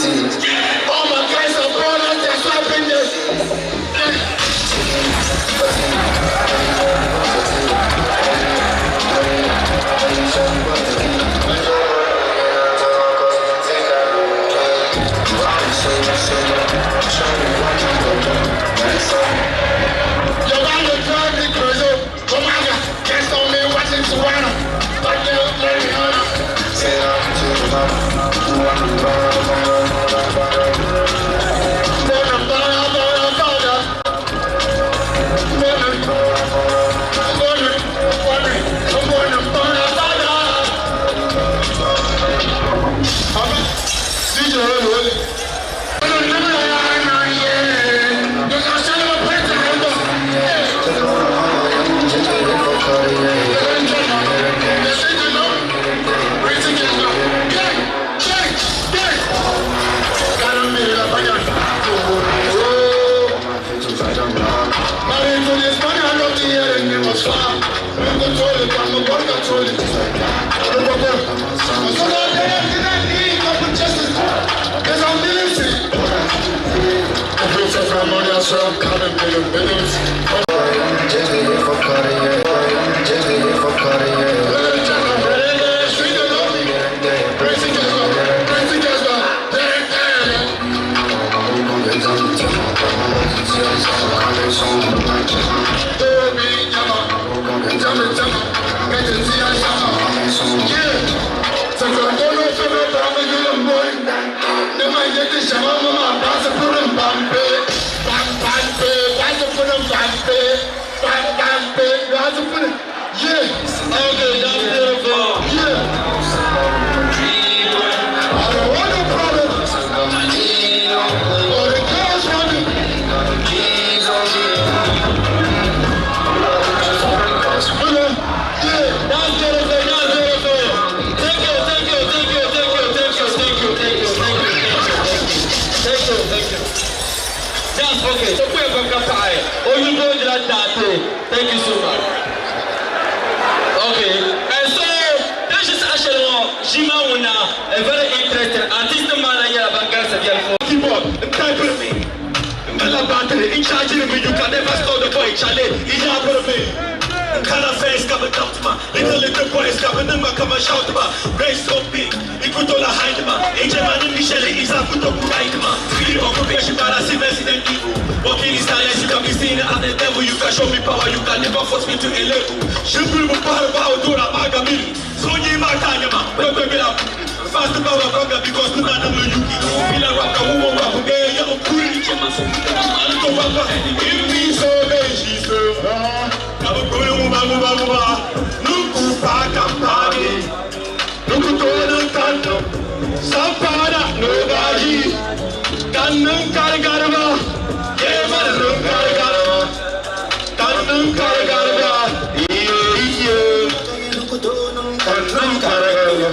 All my guys are ballers, they're swapping this. Yo, I look drive me crazy. Oh my God, can't stop me watching Tawana. Like they look like Rihanna. Bona, bona, bona, bona. Bona, bona, bona, bona, bona, bona. DJ, holy, holy. Thank you so much. Okay, and so this is Ashelon Jima Wuna, a very interesting artist man here about Garcia Keyboard, type with me. Mbella battery, in charge of me, you can never stop the boy, Charlie, in charge of me. Kana face, come and talk to ma. Little little boys, come and come and shout ma. Race so big, ikutola hide ma. AJ man Michelle is a good right ma. Free occupation, but I see Resident Evil. Walking in silence, you can be seen as the devil. You can show me power, you can never force me to a level. Shibul Mubarak, Dora Magamili. Sonyi Matanyama, Fast power banga because nuna na muyuki. Bila rap ka wuwo rap eh ya okuri chema so. Alto rap imi so be shi so. Ka bu ko mu ba mu ba mu ba. Nuku pa kampani. Nuku to nan kan. Sampara no gaji. Kannun kar garba. Ye man nun kar garba. Kannun kar garba. Iye iye. Kannun kar garba.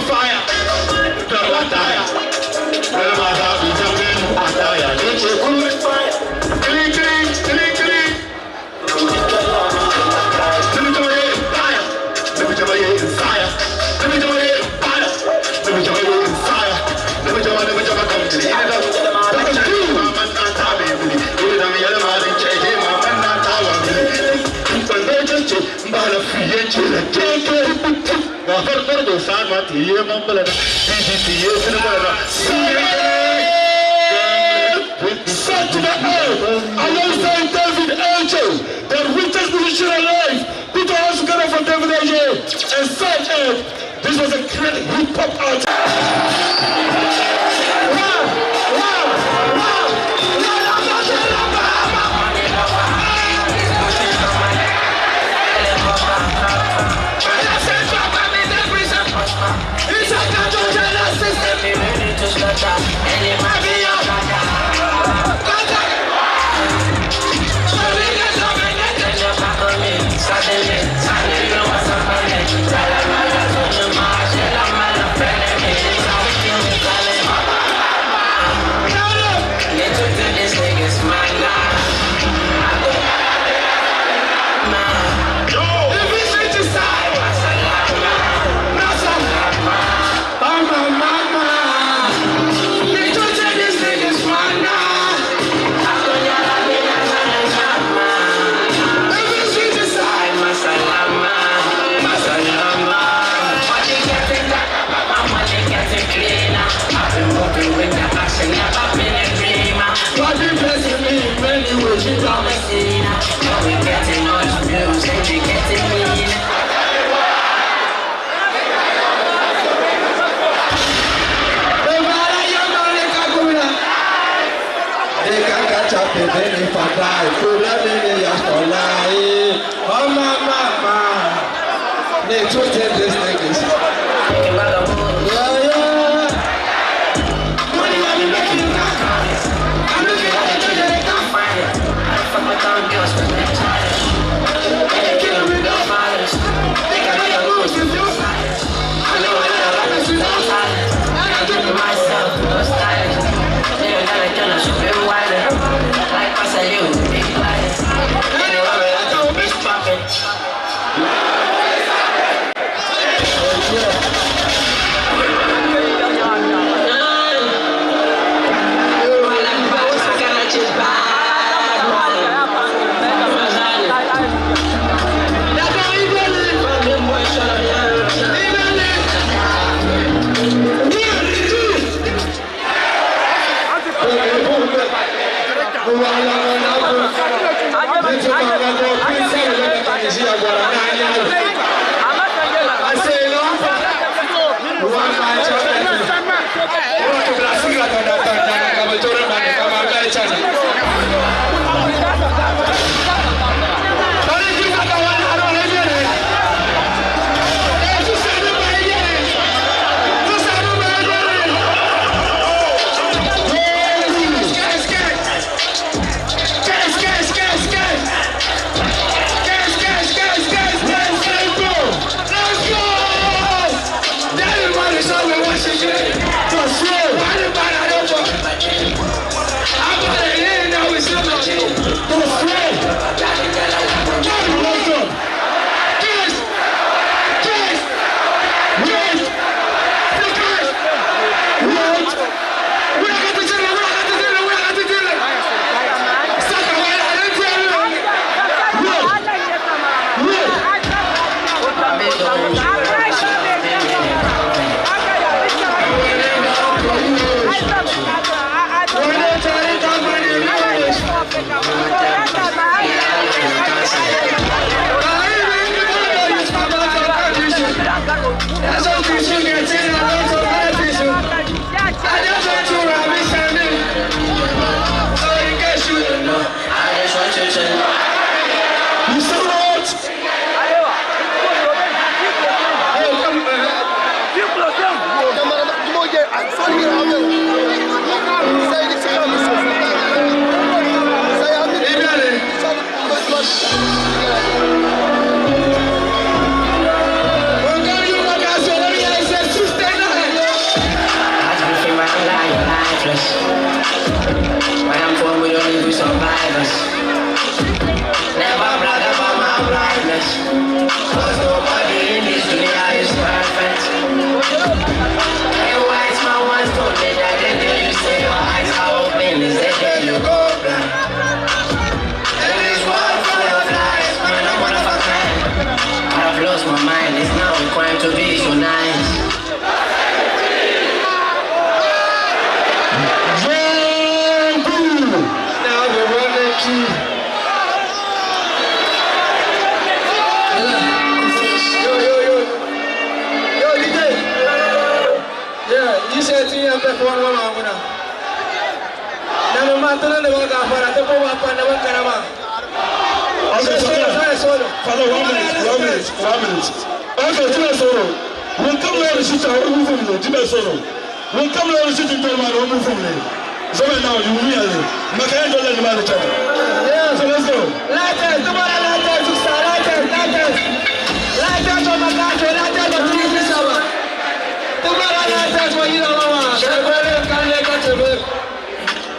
Fire. Set to the earth alongside David AJ, the richest musician alive. Put your hands together for David AJ and Set Earth. This was a great hip hop artist. Wow, wow, wow. La, la, la, la, la, la, la. God be blessing me in many ways. You promise. I've lost my mind, it's not a crime to be so nice. Hello, 1 minute, 1 minute, 1 minute. Okay, Tina Soro. We'll come here to sit down, we'll move from there. Tina Soro. We'll come here to sit down, we'll move from there. So right now, you will hear. Makayan dollar ni ma da chana. So let's go. Lighters, tomorrow lighters, lighters, lighters. Lighters on my country, lighters on the sama. Tomorrow lighters for you, mama.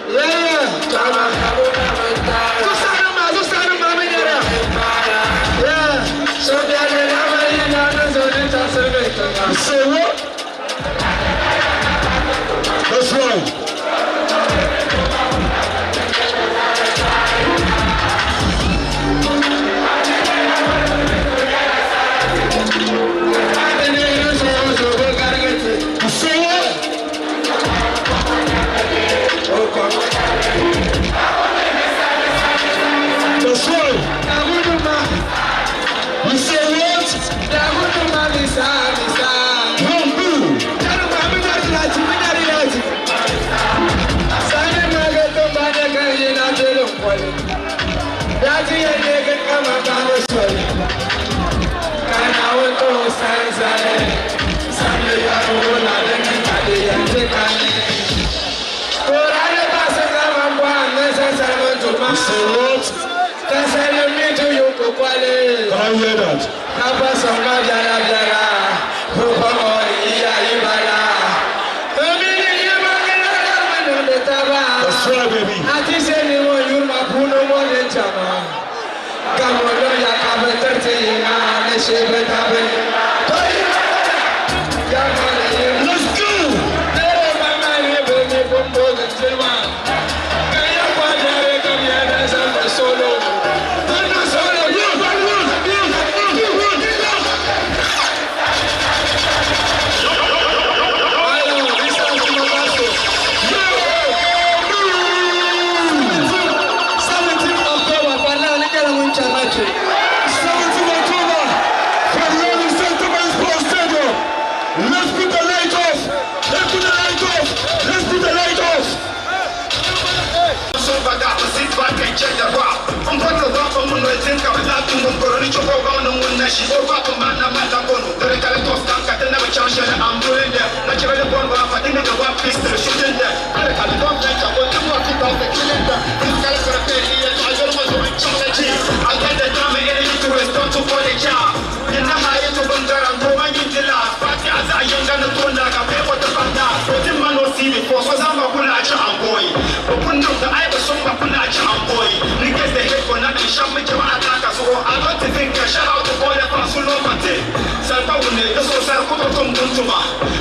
Yeah, yeah. Say what? That's right. You say what? That's right. You say what? One, two. You say what? Can I hear that? That's right, baby. Let's go! Let's put the light off! Let's put the light off! Let's put the light off!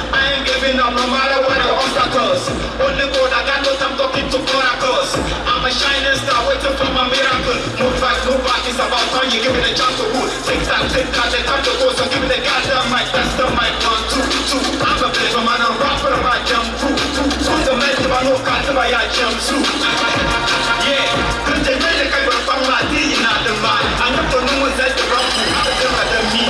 I ain't giving up no matter what the obstacles. Only God, I got no time talking to oracles. I'm a shining star waiting for my miracle. Move back, it's about time you give me the chance to rule. Take that, the time to go, so give me the goddamn mic. That's the mic, 1, 2, 2. I'm a blazer man, I'm rapping my jump through. 2, 2, the man, if I know, can't buy a jump through. Yeah, the man, I will find my D in the man. I'm not the one that's the wrong, I'm the me.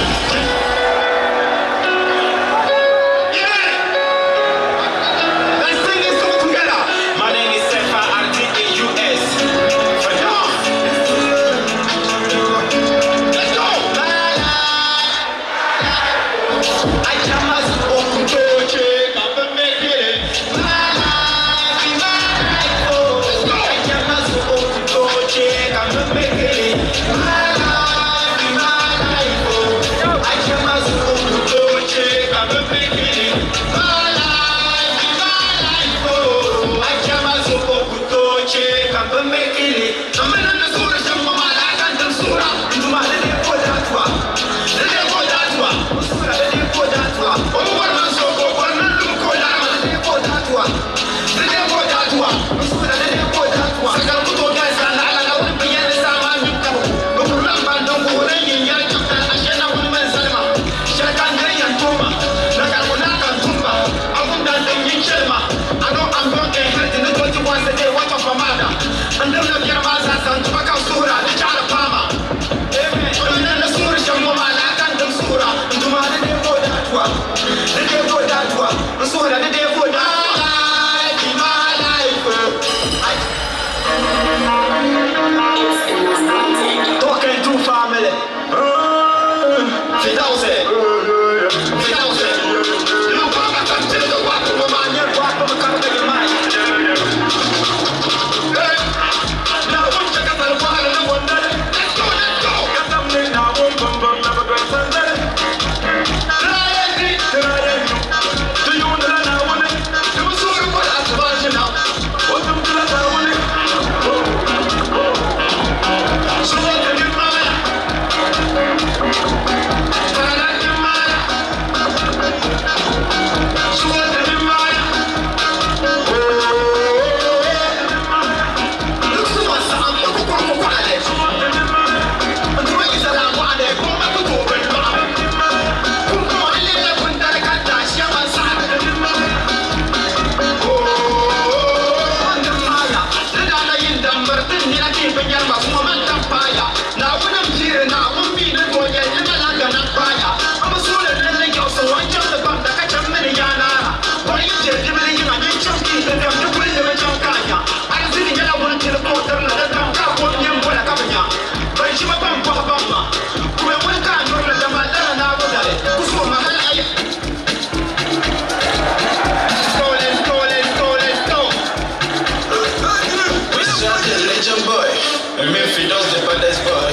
Me does the baddest boy.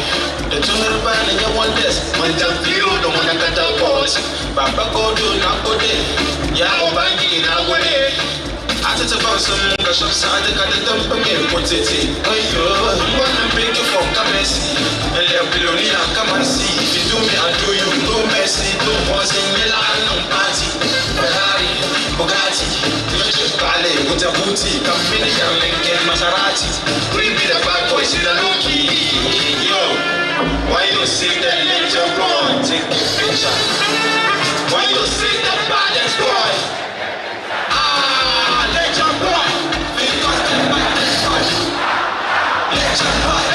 The two band and you want this. One jump you don't wanna cut the boys. Baba go do not go there. Yeah, Obangi, now go there. Atata some shop side, got the dump me put it. Oh, yo, wanna pick you for Kamesi. And they're billionaire, come and see. If you do me, I do you. No mercy, no pause in Milan, no party. Ferrari, Bugatti, Valley, with a booty, come in here, Lincoln, Maserati. We be the bad boys in the low-key. Yo, why you see that little boy? Take a picture. Why you see the baddest boy? Ah, legend boy. Because the baddest boy. Legend boy.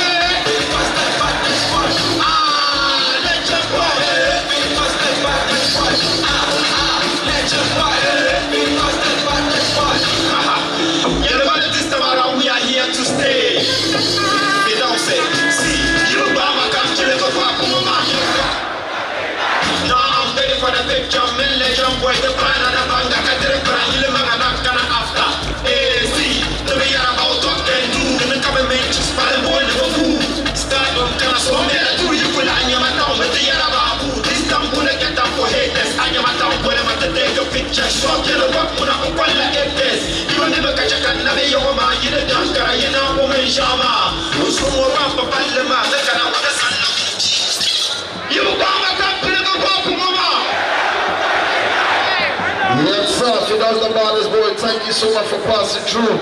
Because the baddest boy. Ah, legend boy. Because the baddest boy. Ah, legend boy. Because the baddest boy. You know what this time around we are here to stay. They don't say, see, you Bama come to the Now I'm ready for the picture, me legend boy, the plan and the banga, katiri plan, you live and I'm gonna after. Eh, see, the way you're about to and do, the make up a man, just find boy, the fool. Start on kana so me do you will and your man with the Yarababu. This time gonna get up for haters, and your man when I'm to take your picture, so get a work when I'm quite like this. You never catch a can of your man, you the danker, you know, woman shama. Who's from Wampa Palama, the kind of you Bama come to the mama. Yes, sir. Firdaus the baddest boy, thank you so much for passing through.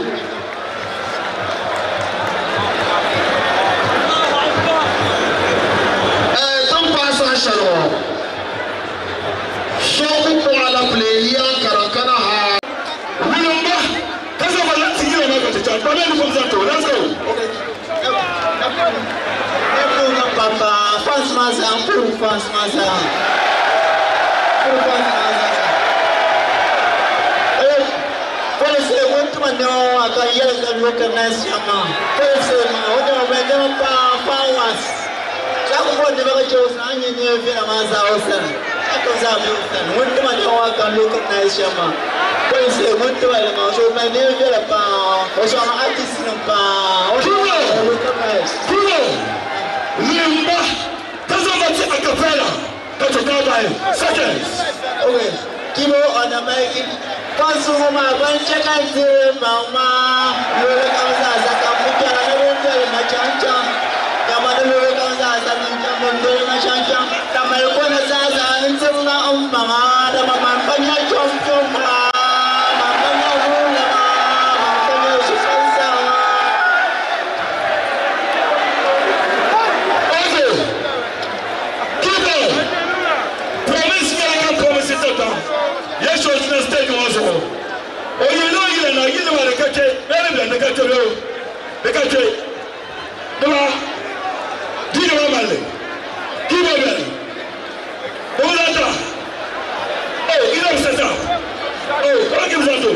Don't pass on Shalom. Shoku Kuala play Karakana ha. Wilomba, that's what I like to hear. Let's go. Okay. Papa, fans maza, fans maza. Fans maza. Police want to know I can yell and recognize your man. Police man, what do I do? Powers. Jack what the chose and you knew if you're a man, I can what do I know I can recognize your man. Police want to know so my name is a pound, or some artist in a pound. Recognize. Limba, that's what a cappella. That's a seconds. Okay, Kibo on the mic. Pasuma bancha kanti mama lolo kamsa saka mutara na wendele machancha yamana lolo kamsa saka mutara machancha tamal kona sasa ntsuna ummama da mama panya chom chom ma mama na rula ma mama panya sufansa. Okay. Kibo, promise me I can promise it to Yes, you are stake also. Oh, you know, you know, you know, the catch it, the catch the catch it. No, do you know, man? Give me Oh, you know, oh, what gives that to?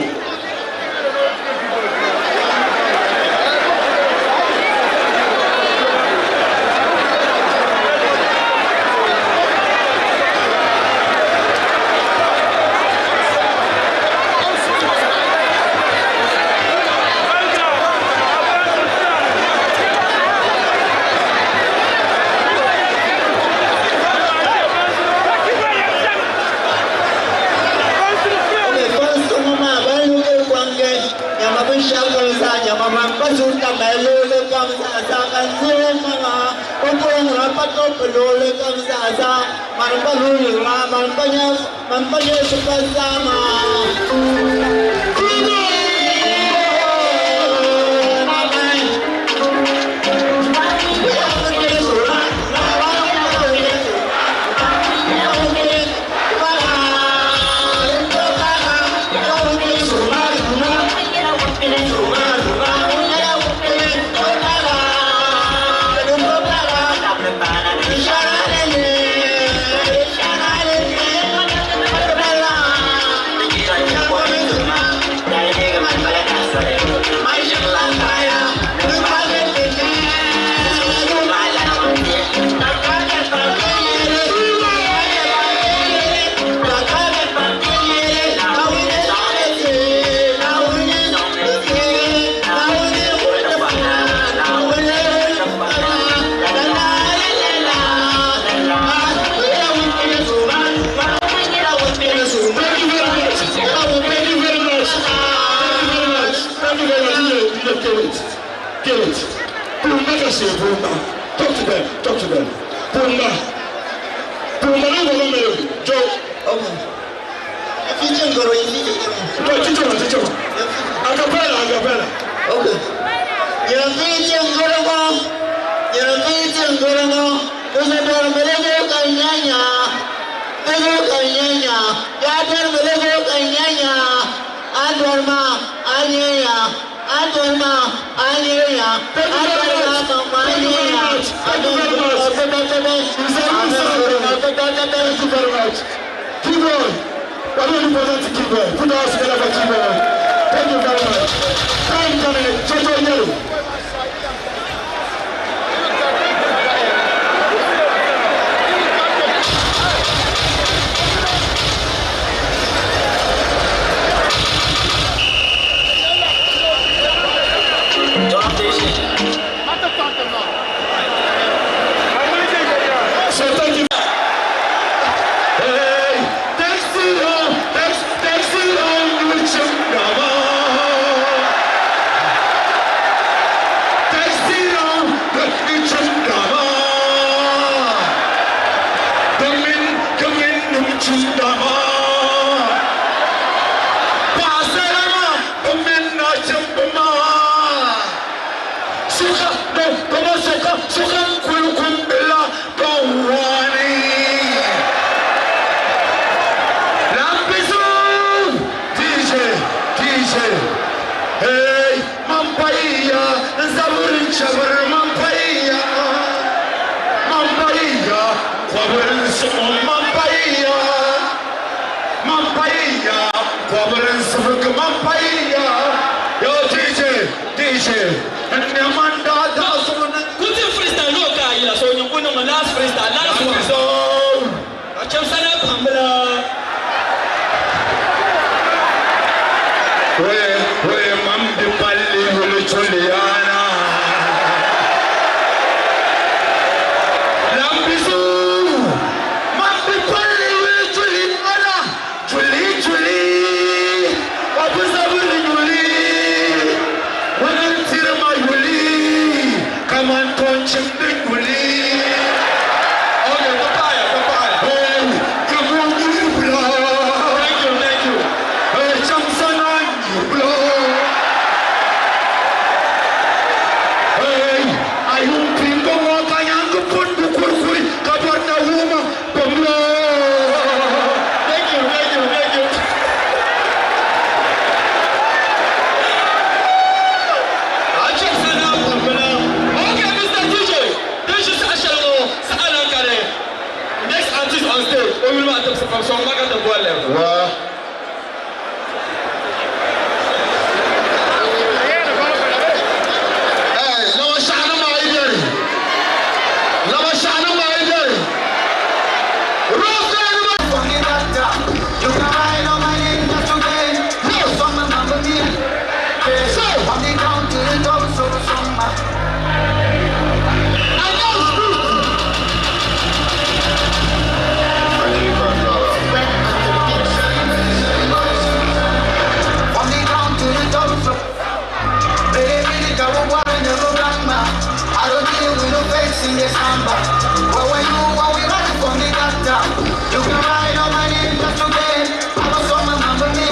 Shut up. Kill it. Pumba ka se pumba. Talk to them. Talk to them. Pumba. Pumba no go me. Joe. Okay. If you go, if you Go teach them, teach them. Acapella, acapella. Okay. You're feeding Gorogo. You're feeding Gorogo. There's a Bermelego Kanyanya. Lego Kanyanya. Yader Melego Kanyanya. Adorma, Anyanya. Adorma, Anyanya. Thank you very much. Thank you very much. Thank you very much. Thank you very much. Keep on. We're really important to keep on. Put us together for keep on. Thank you very much. Thank you, Jojo Yellow. So thank you. Hey, taxi on, taxi, taxi on, you Taxi on, you Come in, come in, you Pasarama, come in, Chumbama. Suka, no, come on, suka, suka, kumbila, bawani. Lambisu! DJ, DJ. Hey, Mampaiya, Zaburin Chabar, Mampaiya. Mampaiya, Kwabarin Sumon, Mampaiya. Mampaiya, Kwabarin Sufuk, Mampaiya. Yo, DJ, DJ. And Amanda Dawson. Kuti freestyle no ka yila so nyungu no last freestyle last one. So, Achem sana pambla. we, mamdi palli hulu chuliana. Lambisu, mamdi palli hulu chuliana. Chuli chuli, wabu saburi yuli. Wanan tirma yuli, kaman tonchim din yuli. Okay, papaya, papaya. Hey, kamun yubla. Thank you, thank you. Hey, chamsana yubla. Hey, ayun pingo mo kanyang pundu kurkuri kabar na huma pamlo. Thank you, thank you, thank you. Achem sana pambla. Okay, Mr. DJ. This is Ashalo Saalan Kare. Next artist on stage. Oyulma Atom from Songbaga to Gwale. Wa. Hey, lama shanu ma idari. Lama shanu ma idari. Rosa ma. You can ride on my name just today. Summer, mama, me. So. From the ground to the top, so summer. I know From the ground to the top, so. Baby, the girl will never run ma. I don't deal with no face in the samba. Well, when you are, we run from the doctor. You can ride on my name just today. I'm a summer, mama, me.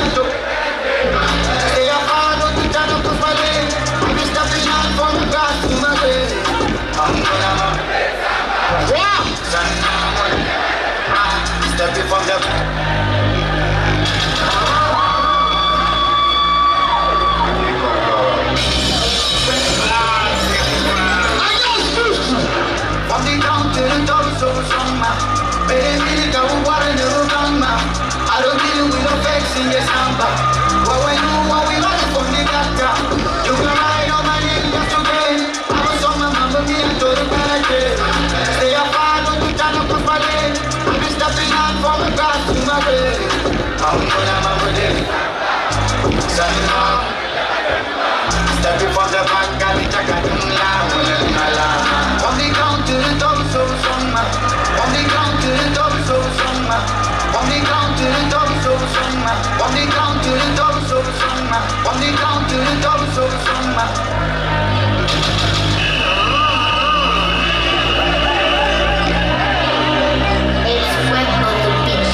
Stay up hard, don't you turn up to my lane. I'm just stepping out from the grass to my grave. I'm gonna Wa. Stepping from the I know From the ground to the top, so summer. Baby, the girl will never run ma. I don't deal with no fakes in the samba. Well, when you are, we run from the doctor. You can ride on my name just today. I'm a summer, mama, me and to the party. Stay up hard, don't you turn up to my lane. I'm just stepping out from the grass to my grave. I'm gonna mama day. Stepping from the back, got me From the ground to the top, so summer. From the ground to the top, so summer. From the ground to the top, so summer. From the ground to the top, so summer. From the ground to the top, so summer. It's wet on the beach.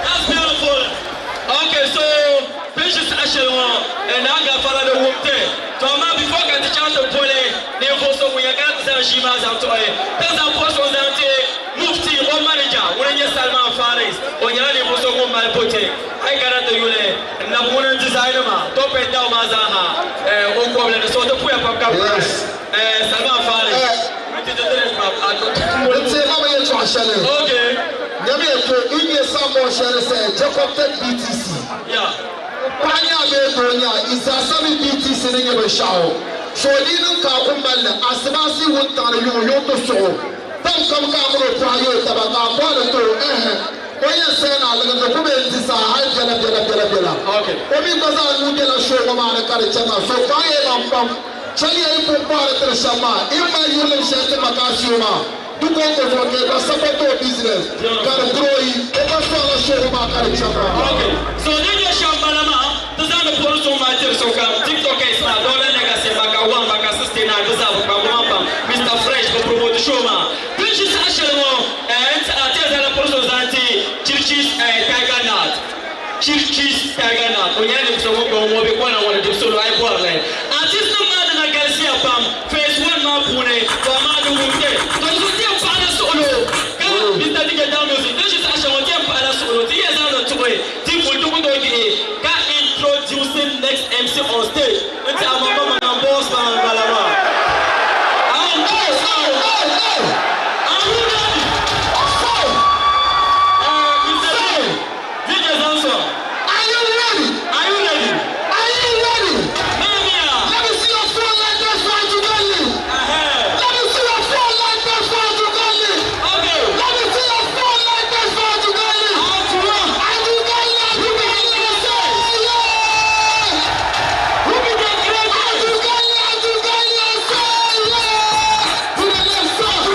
That's beautiful. Okay, so Precious Ashelon and Aga Fala the Wumte. To ma before can the chance of pole, they also we are going to say Shima Zantoe. There's a post on Zante, Mufti or manager, when you Salman Faris, or Yanni also my pote. I got the Yule, Namuna designer, top and down Mazaha, Okwabla, so the Puya Papa. Yes. Salman Faris. Okay. BTC. Yeah. Panya be donya isasami BTC ne be shawo. So ni ka kumbal asibasi wontan yo yo to so. Tam kam ka mo to ayo tabaka ko to eh. Oye sena alaga ko be tisa hal jala jala jala jala. Okay. Omi baza nu jala show ko ma na kare chana so fa ye bam bam. Chali ay ko pare tre shama. Imma yulem shete makasio ma. Du ko ko ke ba support business. Kar grow. ka sɔŋla show maa ka di chaŋ maa. Okay, so din nyɛ shɛm bala maa, ti zaŋdi puhiri suŋ maa tiri sokam, TikTokers maa, Dollar Legacy, Maka 1, Maka 69, bɛ zaa bi kpa bɛ maŋ pam, Mister Fresh bɛ promote show maa. Din ʒi saha shɛli ŋɔ, eh, n tiɛha ti yɛn zaŋla puhiri suŋ zaŋ ti Chirchis eh, Tiger Nut. Chirchis Tiger Nut, o nyɛla ninvuɣ so ŋun kpaŋ o maŋ o be kɔna ŋɔ ni dibu solo, a yi bɔri li. Artist nim maa dina galisiya pam phase one maa puuni, to amaa di wum ti. To di zuɣu ti yɛn paɣila suɣulo ka Mister DJ Down Music din ʒi saha shɛli ŋɔ ti yɛn paɣila suɣulo ti yɛn zaŋli tuɣi ti kuli ti ku tooi dihi ka introducing next MC on stage n ti Amama Manam Boss Man n bala maa. Are you ready? Mister DJ Zamson. Are you ready? Are you ready? Are you ready? Mamia. Let me see your phone like this one to go in. Let me see your phone like this one to go in. Okay. Let me see your phone like this one to go in. I do go in, I do go in, I say, yeah. Who be the greatest? I do go in, I do go in, I say, yeah. To the left side, to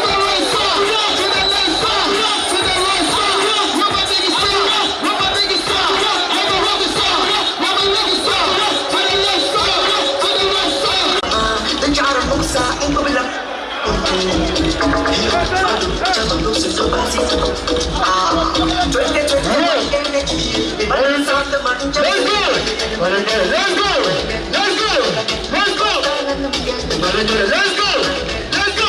the right side, to the left side, to the right side. Rubber nigga side, rubber nigga side, rubber rubber side, rubber nigga side. To the left side, to the right side. Let's go! Let's go! Let's go! Let's go! Let's go! Let's go!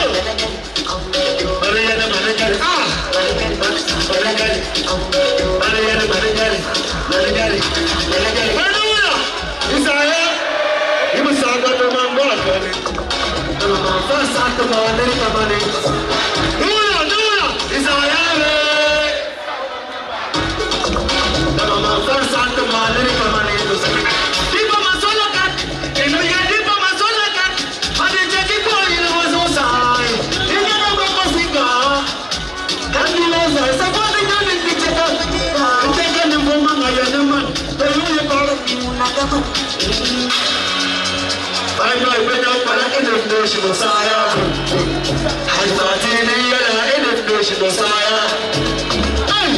Ah!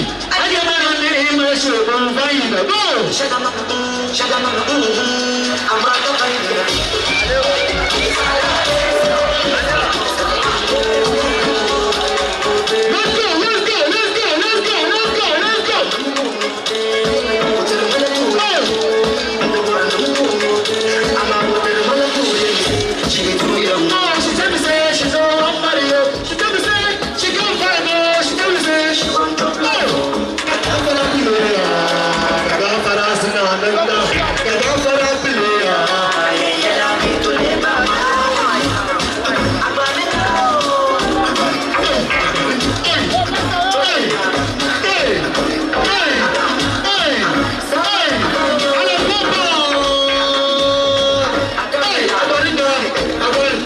Let's go, let's go, let's go, let's go, let's go, let's go. Hey! Oh, she tell me say she's all Mario. She tell me say she can't find me. She tell me say she want to play. Hey, hey, hey, hey, ale papa. Hey, abarinda, abarin.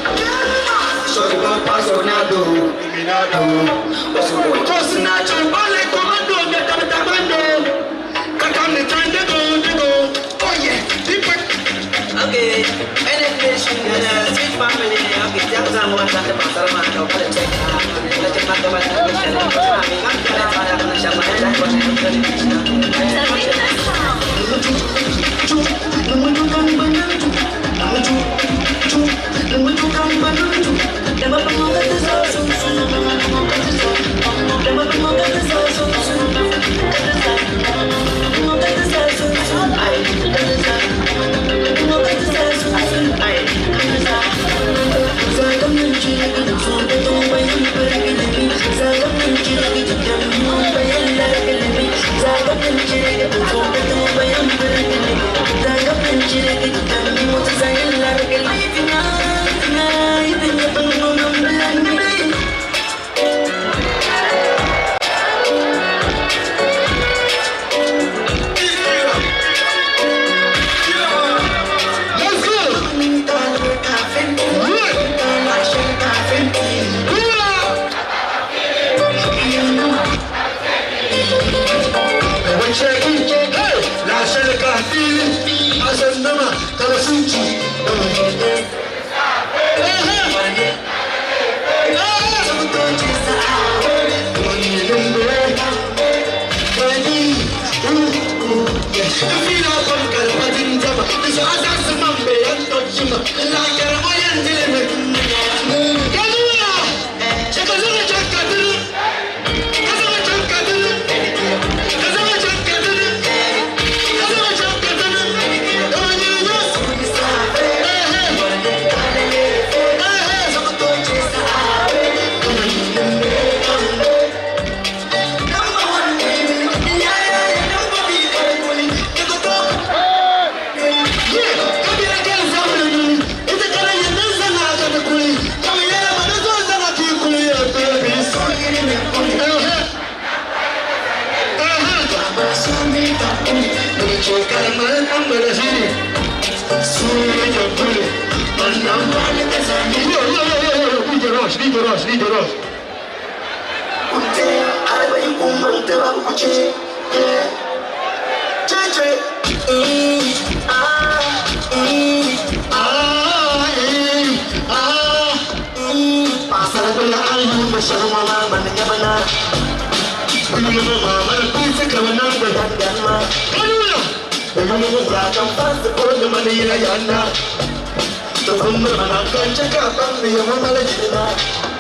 Okay, NF Nation, Sweet Family, okay, Let's go!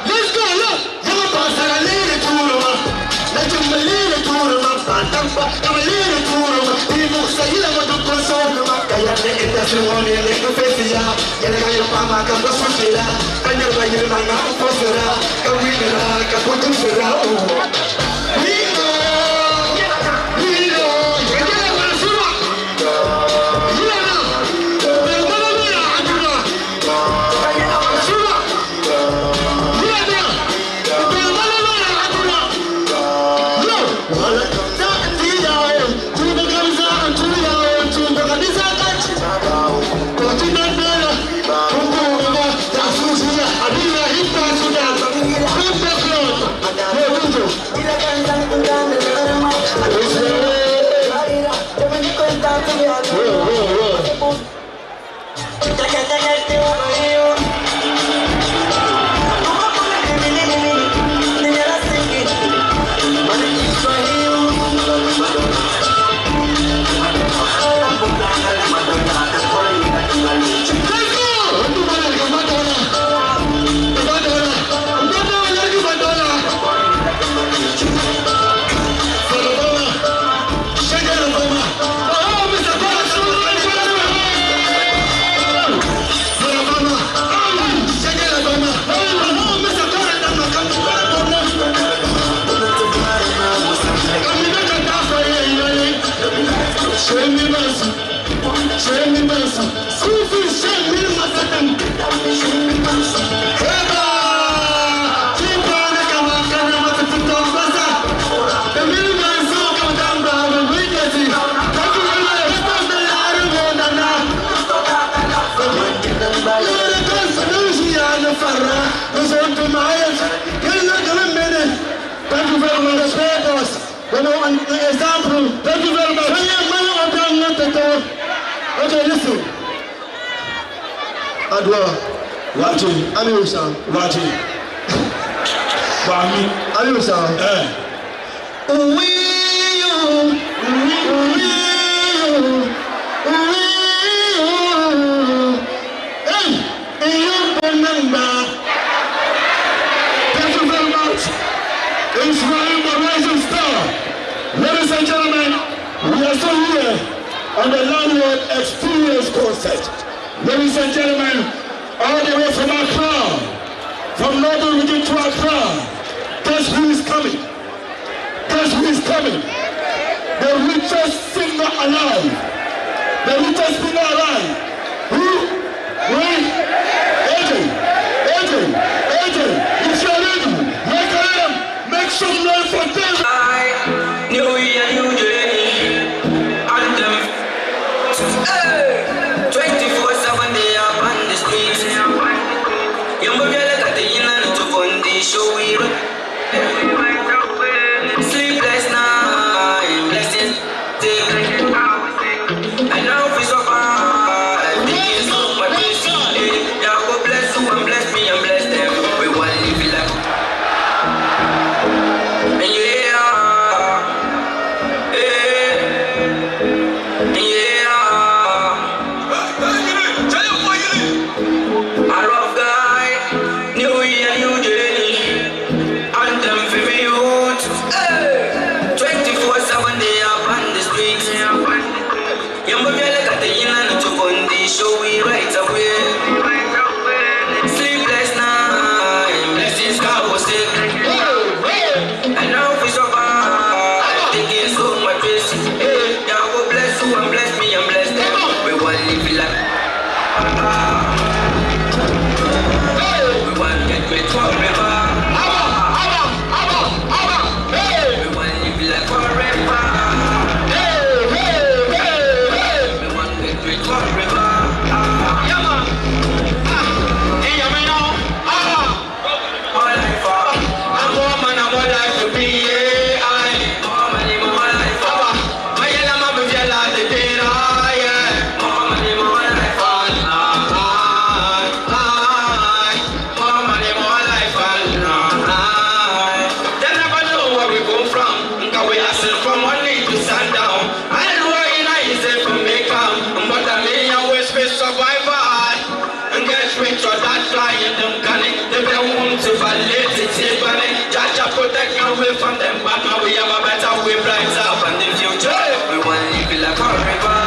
Let's go, look! You're a boss and a lady to Thank you very much. Okay, listen. Adwa. Waji. Ami Osa. Waji. Wami. Ami Osa. Eh. Uwiyo. Uwiyo. Uwiyo. Hey, iyo bonamba. Thank you very much. Israel, the rising star. Ladies and gentlemen, we are still here on the Landlord Experience Concert. Ladies and gentlemen, all the way from Accra, from Northern Region to Accra, guess who is coming? Guess who is coming? The richest singer alive. The richest singer alive. Who? Who? AJ. AJ. AJ. If you're ready, like I am, make some noise for David. New year, new day. Anthem. Hey! 24/7 they are on the streets. Sleepless night, blessings take. I know we survive. Thinking so much. Yeah, God bless you and bless me and bless them. We want live it like. Yeah. Yeah. Yeah. away from them, but now we have a better way, brighter from the future. We want to live like forever.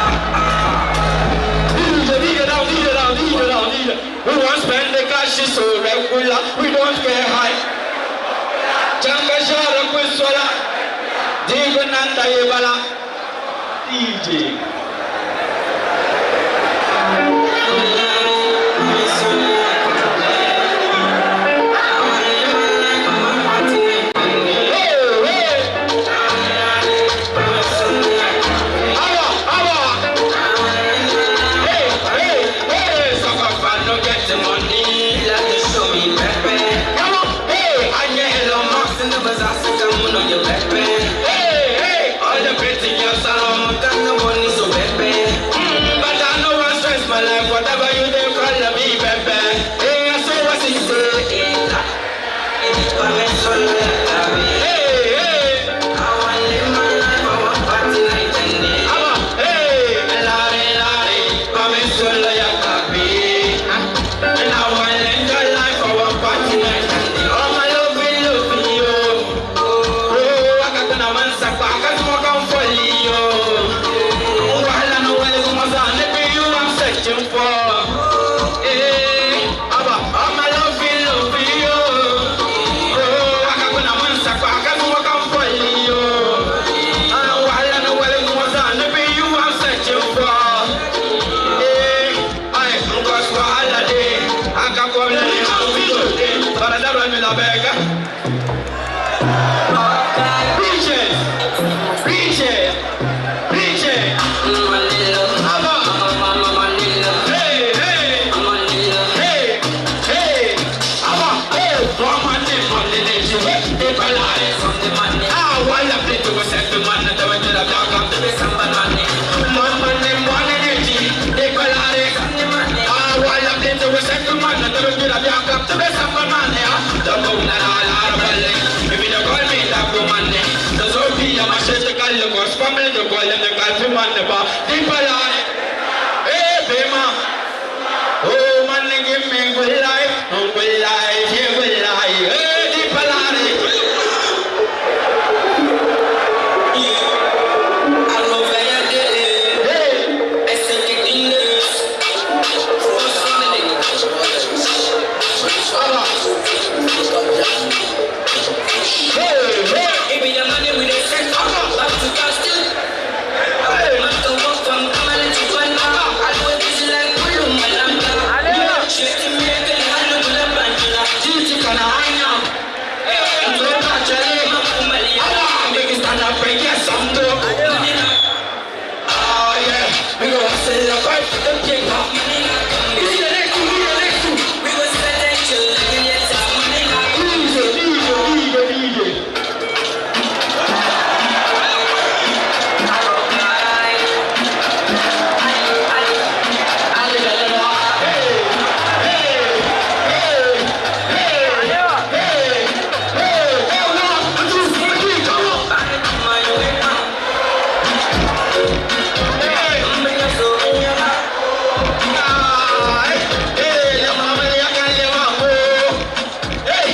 DJ, down, DJ, down, DJ, down, DJ. We want spend the cash so regular. We don't get high. Changa shara kuswala. Digo nanda yebala. DJ. Hey, hey. Awa, awa. Hey, hey, hey. Sucker fan no get the money. Like to show me pepe. Come on, hey, I get Elon Musk in the bazaar, so come on your pepe. hey, hey. All the pretty girls around, got the money, so pepe. But I no one stress my life. Whatever you do, call me pepe. Hey, I say what he say. Hey, hey. I want live my life, I want party night and day. Awa, hey. Lare, lare, come solo ya kapi. And I want enjoy life, I want party night and day. All my love, love you. Oh, I got no man, sakwa, I got smoke and folly, yo. Wahala no wale kumaza, never you I'm searching for. Hey, Abba, all my love, love you. Oh, I got no man, sakwa, I got smoke and folly, yo. Ah, wahala no wale kumaza, never you I'm searching for. Hey, I because wahala dey, I got problem, but I don't run in a bag. Preach it! Preach it! Preach it! Abba! Hey, hey! Hey! Hey! Abba! Hey! One man, money, nation, people lie. Ah, why I play to a second man, and the way to the dark, I'm to be somebody. One man, one energy, people lie. Ah, why I play to a second man, and the way to the dark, I'm to be somebody. The moon and all our belly. If you don't call me that woman, the Sophia, my sister, call the cause family, the call them, the call for man, the bar, people lie. Hey, Bema. Oh, man, give me good life, oh, good life, yeah, good life. Hey, people lie. Hey, Abba. Hey, hey. Titi kana hanya. Hey, Abba, make it stand up and get some dough. Oh, yeah. We gonna celebrate the king. This is the next two, this is the next two. DJ, DJ, DJ, DJ. Hey, hey, hey, hey, one, two, three, come on. Hey. Ah, hey, hey, la mama ya kan le mambo. Hey,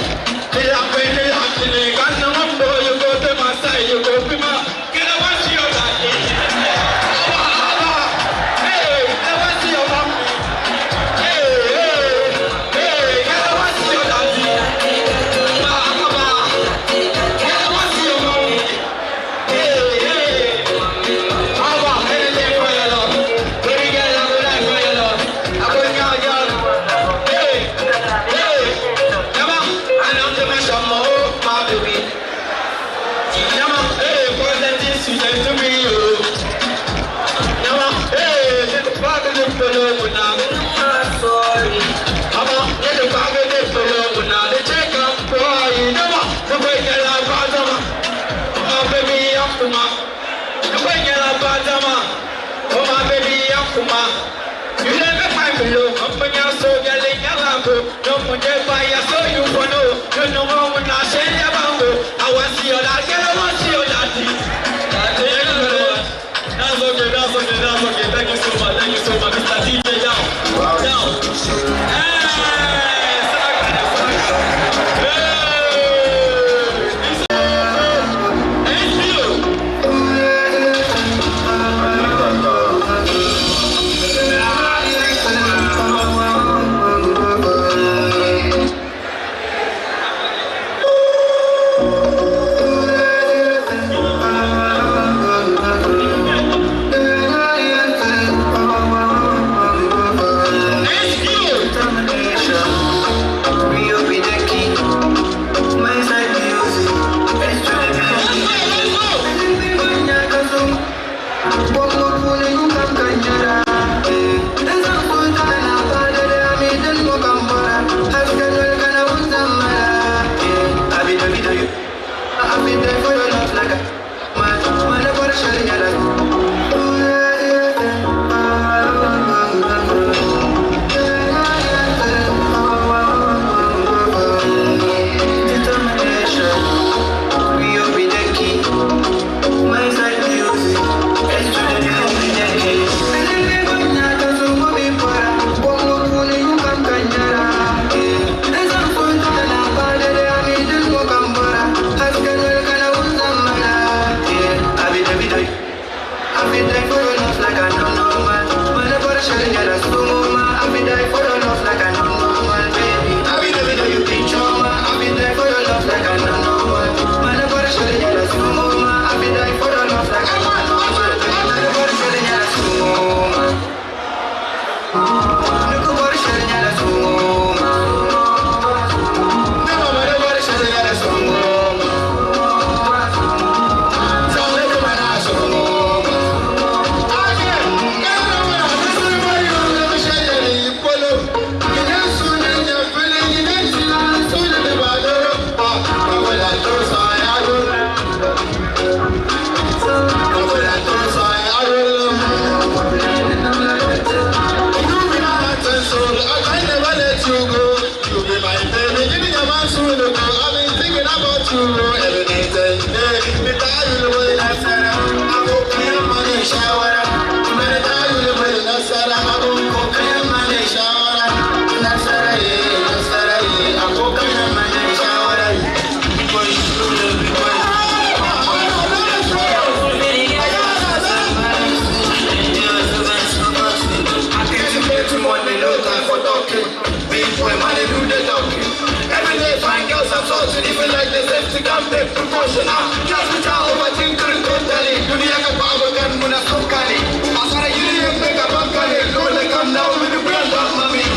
la pe la le kan na mambo, you go to my side, you go to my. Get a one see your daddy. Abba, abba. Hey, I want see your mom. Hey, hey, hey, get a one see your daddy. Abba, abba. Get a one see your mom. Hey, hey. Abba, anything for your love. Baby girl, I go die for your love. I go girl, girl. Hey, hey, Yama, I know the man some more, my baby. Yama, hey, presenting student to me, oh. Yama, hey, the bag of the fellow, now. Abba, let the bag of the fellow, now. The check up, boy, Yama, the way you love, oh, baby, I'm kuma. The way you love, oh, my baby, I'm kuma. You never find below. I'm on your soul, girl, in your lambo. No more dead by your soul, you for no. You know I'm not saying your bambo. I want to see your dad, girl, I want to see your daddy. Thank you very much. That's okay, that's okay, that's okay. Thank you so much, thank you so much. Mr. DJ, down, down. Hey, Saka, Saka. Hey, this for talking. Big boy, money do the talking. Every day, fine girls I'm sorting. Even like the safety can take precaution. Just with our overthinking totally. Dunia ka power gun muna sokali. Asara yiri yembe ka bankale. Lole come now with the brand of mommy.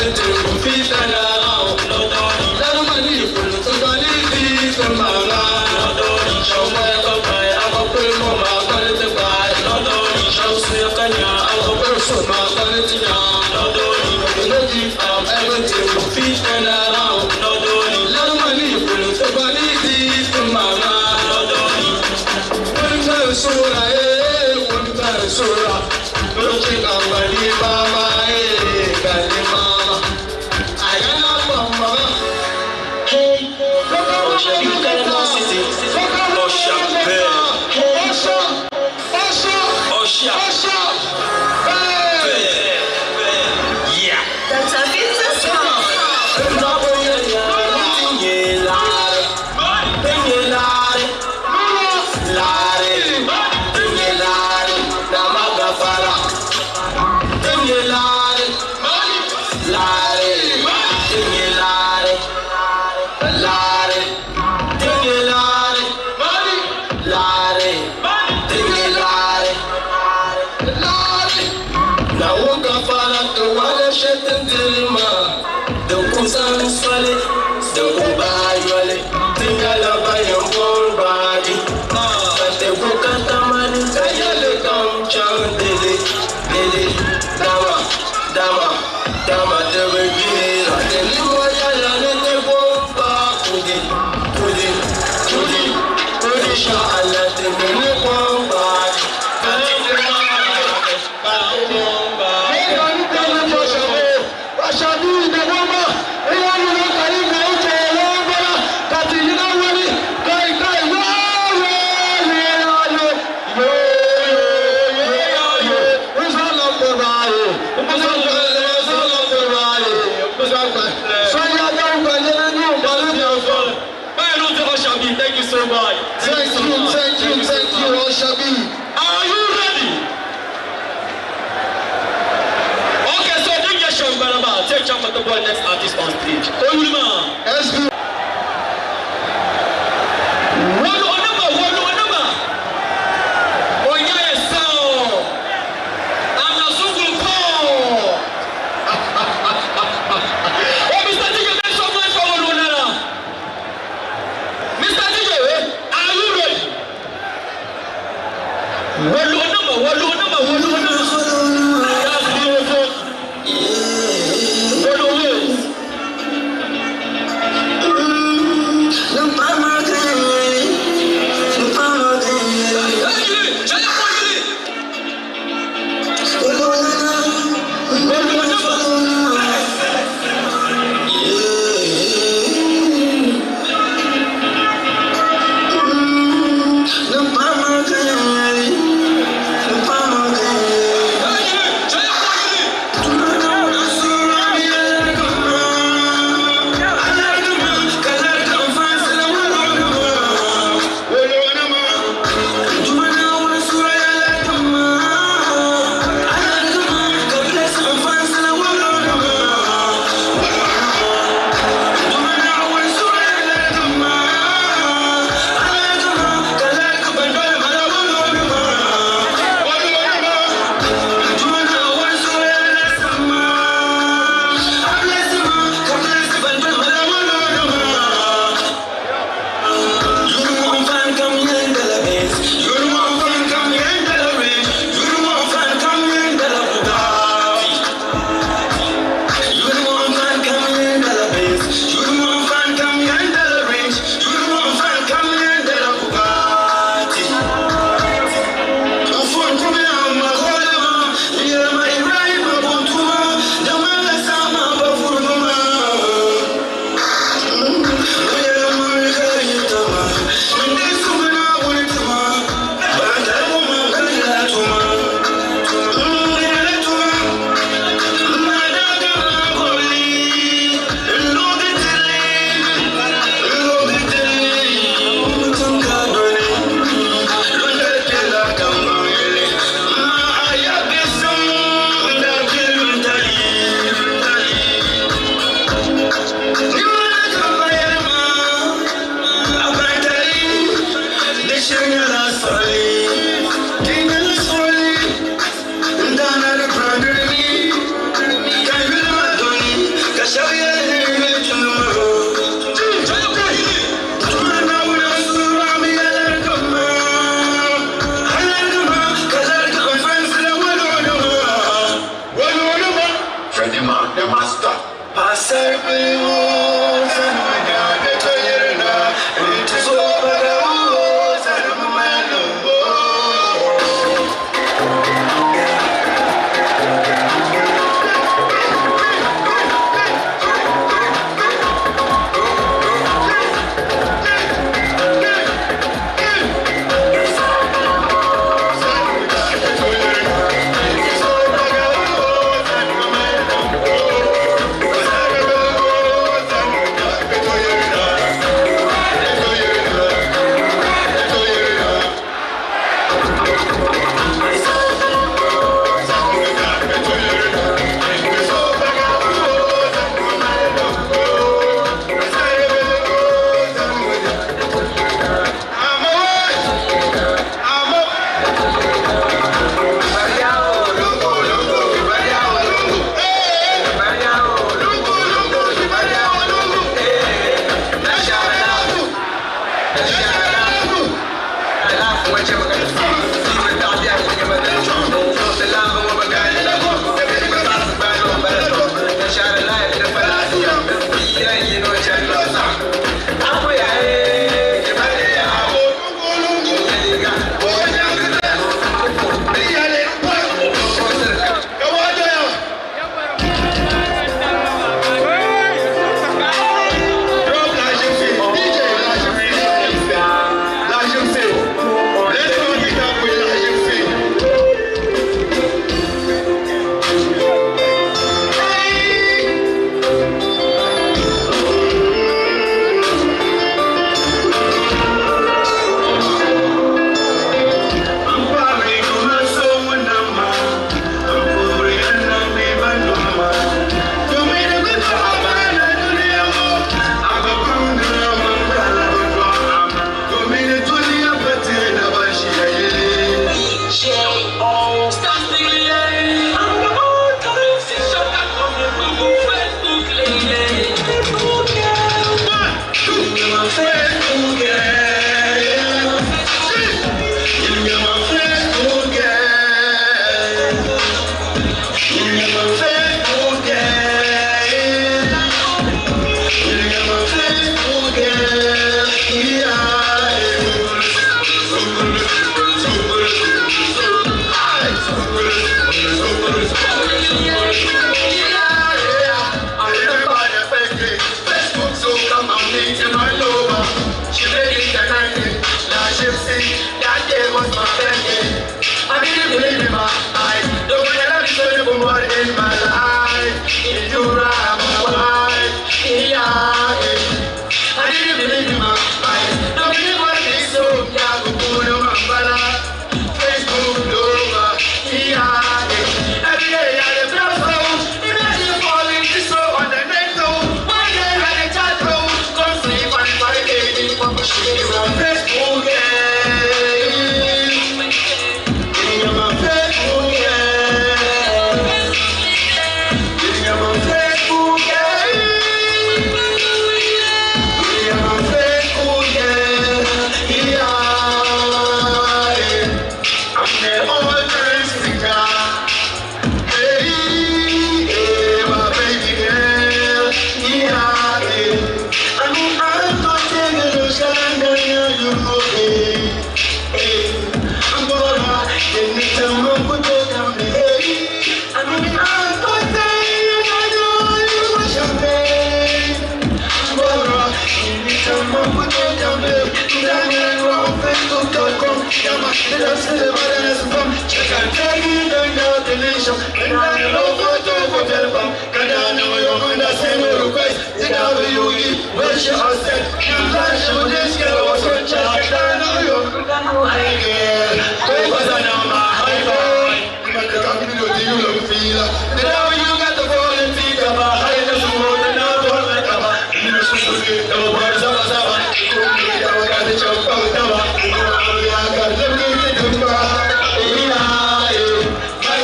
Everything go fit turn around. Little money full to quality to mama. Show my buy, I go put more my quality buy. Show say kanya, I go put so my quality now. We no give up, everything go fit turn around. Little money full to quality to mama. One sura, one sura. Look at mama, mama. I got mama. Hey, Yeah. That's a pizza song. Thank you so much. Thank you, Oshabi. Are you ready? Okay, so then you show Baraba. Take chance for the boy next artist on stage. Oyulma. SB. Wolu onama, wolu onama. Onya esao. Amazungu ko. Oh, Mr. DJ, make some noise for Wolu Onara. Mr. DJ, are you ready? Wolu onama, wolu onama, wolu onama. That's beautiful. Wolu waves. My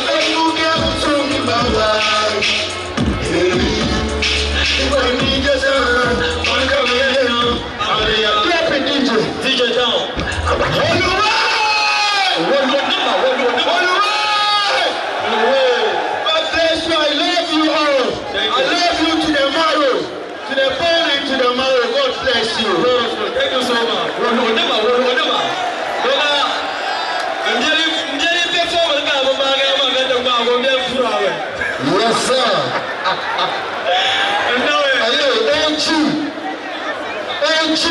Facebook To the bone and to the marrow, God bless you. Beautiful. Thank you so much. Wonderful. Wonderful. Doga. Mbieli mbieli perform ka ba ma ga ma ga da ba go mbieli fura we. Yes, sir. No way. Ayo, OG. OG.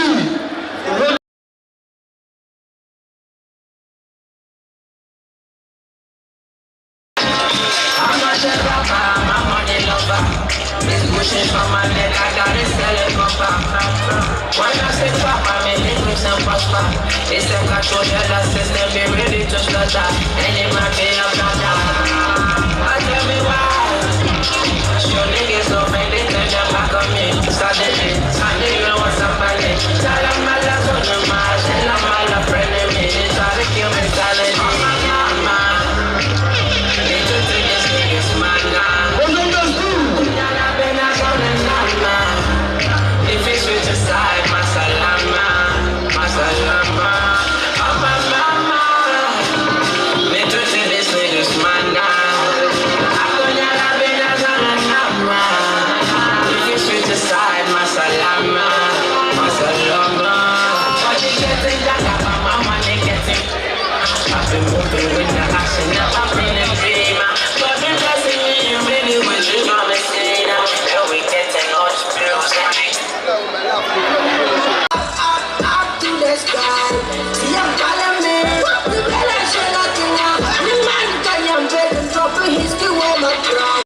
I'm a chef rapper, I'm a money lover. This bushes from my neck, I gotta sell it proper. When I say papa, me liquids and prosper. It's them control the system, be ready to slaughter. Any man be a brother. I tell me why. Show niggas don't make they turn their back on me. Suddenly, I even want somebody. Tell them I love on the march, and I'm all a friend of me. They try to kill me silently. Oh my mama. I've been moving with the action, now I've been a dreamer. God been blessing me in many ways, you know me see now. And we getting all the bills. Up, up to the sky. See, I'm calling me. The bell I should not know. The man can am begging, dropping his key on my ground.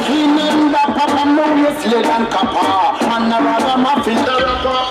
Remember, Papa, no, yes, lead and copper. Man, a ragamuffin, the rapper.